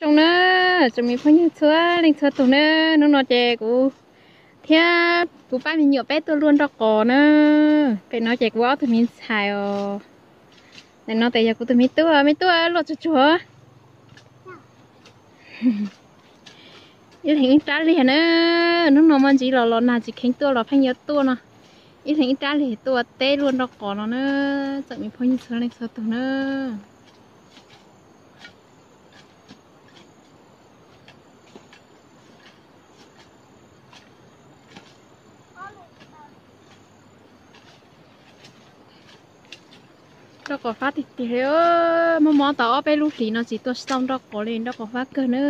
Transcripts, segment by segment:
Zoo na, tsoom me phooj ywg txhua leej txhua tus na, hnub no ces kuv thiab kuv pab me nyuam peb tuaj luaj nraub qaum na. Pem no ces kuv ob tug me ntxhais os. Ntawm no ces yog kuv tus me tub, me tub luaj tsuag tsuag. Ib leeg ib rab liag na, hnub no muaj ntsis los los nag tsis kheev tuaj los pheej yuav tuaj no. Ib leeg ib rab liag tuaj ua teb luaj nraub qaum no na, tsoom me phooj ywg txhua leej txhua tus na. Nraub qaum fab tiag tiag li, mob mob tau ob peb lub hlis no tsis tuaj tau nraub qaum li, nraub qaum fab kawg na.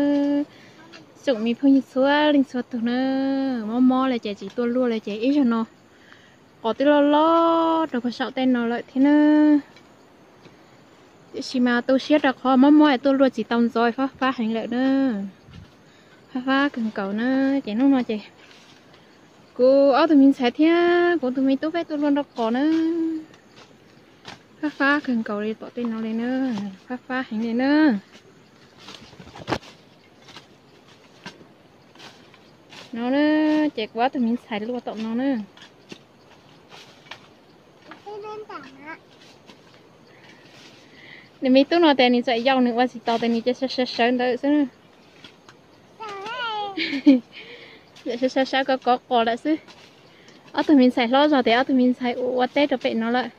Tsoom me phooj ywg txhua leej txhua tus na, mob mob li ces tsis tuaj luaj li ces ib zaug no qos twb loj loj rau puag saum tej no lawm thiab na. Tiam sis mas tu siab rau qhov mob mob es tuaj luaj tsis tau ntxov, fab fab heev lawm na. Fab fab kawg nkaus na, ces hnub no ces kuv ob tug me ntxhais thiab kuv tus me tub peb tuaj luaj nraub qaum na. Fab fab kawg nkaus li tom tej no li na, fab fab heev li na. No na, ces kuv ob tug me ntxhais luaj tom no na. Nws me tub no tias nws txawm yau nws ua tsis tau tias nws cia sawv sawv sawv ntawd xwb. Sawv sawv sawv kov kov qos lawm xwb. Ob tug me ntxhais hlob zog tias ob tug me ntxhais ua ua teb rau pem no lawm.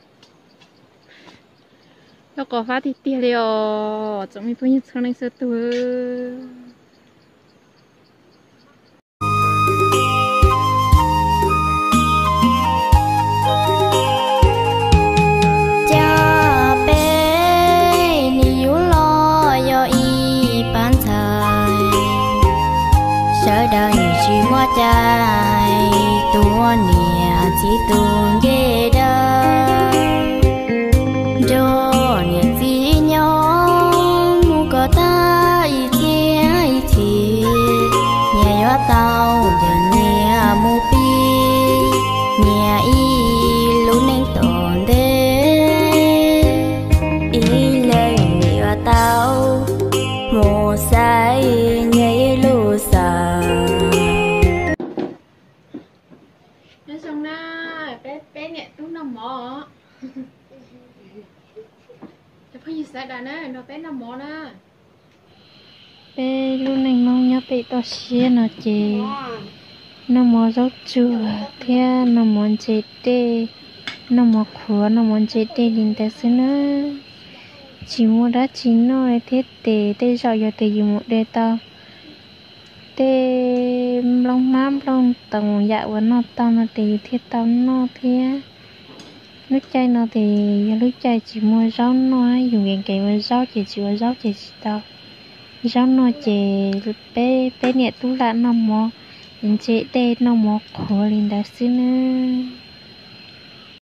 Nraub qaum fab tiag tiag li os, tsoom me phooj ywg txhua leej txhua tus. Cas peb nim yug los yog ib pab ntxhais, sawv daws nim tsis muaj cai, tus muaj niam txiv tus nce dawb. Nrog niam txiv nyob mus kom tag ib txhiab ib txhis, nyias yuav tau ncaws nyias mus pib nyias ib lub neej tom ntej. Ib leeg nim yuav tau mus xaiv nyias ib lub xav. Nyob zoo na, peb, peb niam tub noj mov. Cov phooj ywg sawv daws na, nrog peb noj mov na. Peb lub neej Hmoob nyob pem toj siab no ces noj mov zaub tsuag thiab noj mov ntse dej, noj mov qhuav noj mov ntse dej li ntawd xwb na. Tsis muaj dab tsi noj li thiab, tes tej zaum yog tias yus mus de tau tej nplooj hmab nplooj toos yam uas noj tau no ces yus thiaj tau noj thiab. Lub caij no ces yog lub caij tsis muaj zaub noj, yus nkees nkees ua zaub ces tsis ua zaub ces tsis tau zaub noj ces peb, peb niam tub lam noj mov ntse dej noj mov qhuav li ntawd xwb nawb.